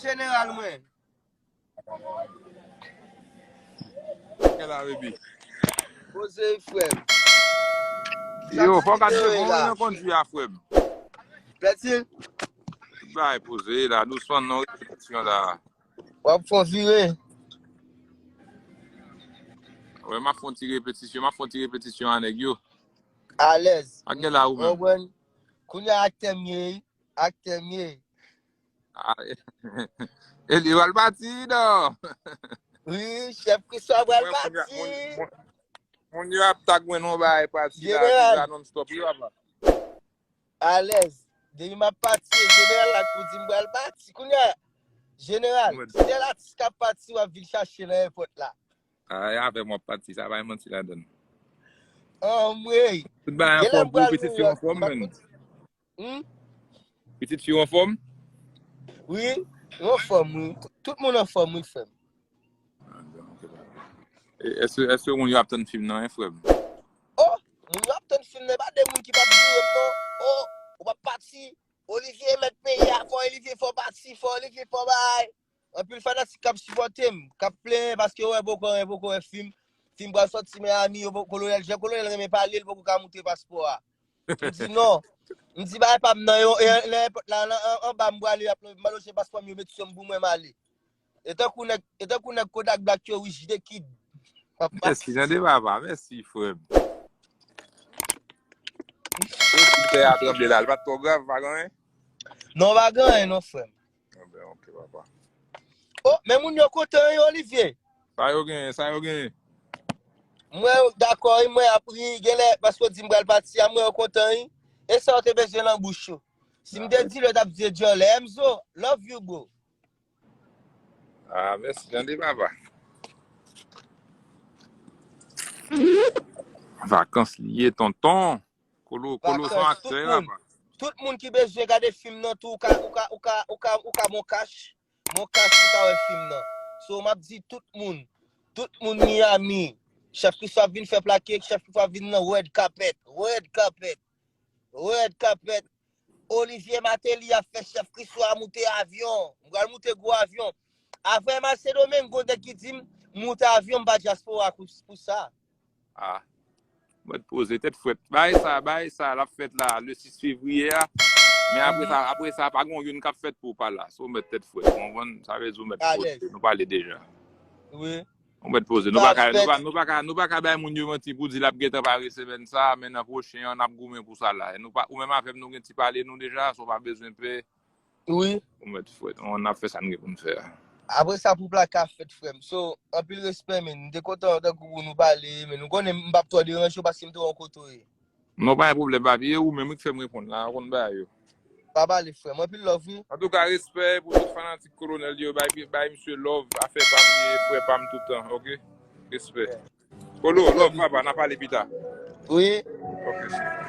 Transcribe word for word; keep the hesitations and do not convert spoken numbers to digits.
Jeneral mwen. Kèl a, baby? Poze, frè m. Yo, fò w ka te bon nan kondwi a, frè m. Pèti, Bay poze la, dousman, non, repetisyon la. W ap fè yon vire. Wè, m ap fè yon ti repetisyon, m ap fè yon ti repetisyon a nèg yo. Alèz. Ak gen la ou menm. Konprann? Kounye a aktè m ye, aktè m ye. Ah, e li pral pati, non? Wi, chèf Christophe pral Mwen, kounye a, pati. moun, moun, moun yo ap tag mwen non bagay pati la, Jeneral. Visa non stop, wi, papa. Alèz. Depi m ap pati, jeneral la tou di m pral pati. Kounye a, jeneral, Mwen- sèl atis k ap pati, w ap vin chache nan èpòt la. Ah, e avè m w ap pati, sa pa gen manti ladan. Anmwey. Tout bagay Gen lè anfòm m pou pral pitit New fi York, anfòm, m ap menn. Hmm? Pitit fi anfòm? Wi, anfòm, wi. Tout moun anfòm, wi, frè m. E, èske, èske moun yo ap tann fim nan, en, frè m? Oh, moun yo ap tann fim nan, pa de moun ki p ap joure m, non. Oh, ou p ap pati. Olivier mèt peyi a, fò Olivier fò pati, fò Olivier fò bay. Anpil fanatik k ap sipòte m, k ap plenyen paske yo wè poko, yo poko wè fim. Fim pral sòti Miami, yo poko, kolonèl, jan kolonèl renmen pale, l poko ka moute paspò a. M di non. M di bagay pa m nan yo, e, nan èpòt la, nan, an, anba m prale, y ap maloche paspò m, yo met sou m pou mwen m ale. E tankou nèg, e tankou nèg Kodak Black yo, wi, jide kid. Mèsi, tande papa, mèsi, frè m. Ou ti fè a tranble la, li pa t twò grav, pa gen anyen? Non, pa gen anyen, non, frè m. Ah ben, ok, papa. Oh, men moun yo kontan, wi, Olivier. Sa yo genyen, sa yo genyen. Mwen dakò, wi, mwen ap ri, genlè, paske w di m pral pati a, mwen yo kontan, wi. E sa w te bezwen nan bouch yo. Si m te di lè, w t ap di dyòlè. Enzo, love you, bro. Ah, mèsi, tande, papa. Vakans li ye, tonton. Kolo, Kolo se yon Vakans, tout aktè, moun. papa. Tout moun ki bezwen gade fim nan tou, ou ka, ou ka, ou ka, ou ka, ou ka Moncash. Moncash pou ka wè fim nan. So, m ap di tout moun, tout moun Miami, chèf Christophe vin fè plake, chèf Christophe vin nan red carpet, red carpet, red carpet. Olivier Martelly ap fè chèf Christophe moute avyon. M pral moute gwo avyon. Avè Sendomengo, nèg ki di m moute avyon, m pa dyaspora pou, pou sa. Ah. Mwen poze tèt frèt. Bagay sa, bagay sa, l ap fèt la, le sis fevriye a. Men apre sa, apre sa, pa gen youn k ap fèt pou w pa la. So, w mèt tèt frèt. Ou konprann? Sa vle di w mèt poze. Nou pale deja. Wi. Ou mèt poze. Nou pa ka, nou pa, nou pa ka, nou pa ka bay moun yo manti pou di l ap gentan pare semèn sa, men nan pwochen an, n ap goumen pou sa la. E nou pa, ou menm avè m, nou gen ti pale nou deja, so w pa bezwen pè. Wi. Ou mèt frèt. N ap fè sa n gen pou n fè a. Apre sa, pou plaka fèt, frè m. So, anpil respè, men. M te kontan tankou pou nou pale, men nou konnen m p ap twò deranje w paske m te wè w kote w ye. Non, pa gen pwoblèm, papi. E ou menm wi k fè m reponn la, ou konn bagay yo. Pa pale, frè m. Anpil love, wi. Antouka, respè pou tout fanatik Kolonèl yo. Bay, bay misye love, afè pa m li ye, frè pa m toutan, ok? Respè. Kolo, love, papa, n a pale pita. Wi. Ok.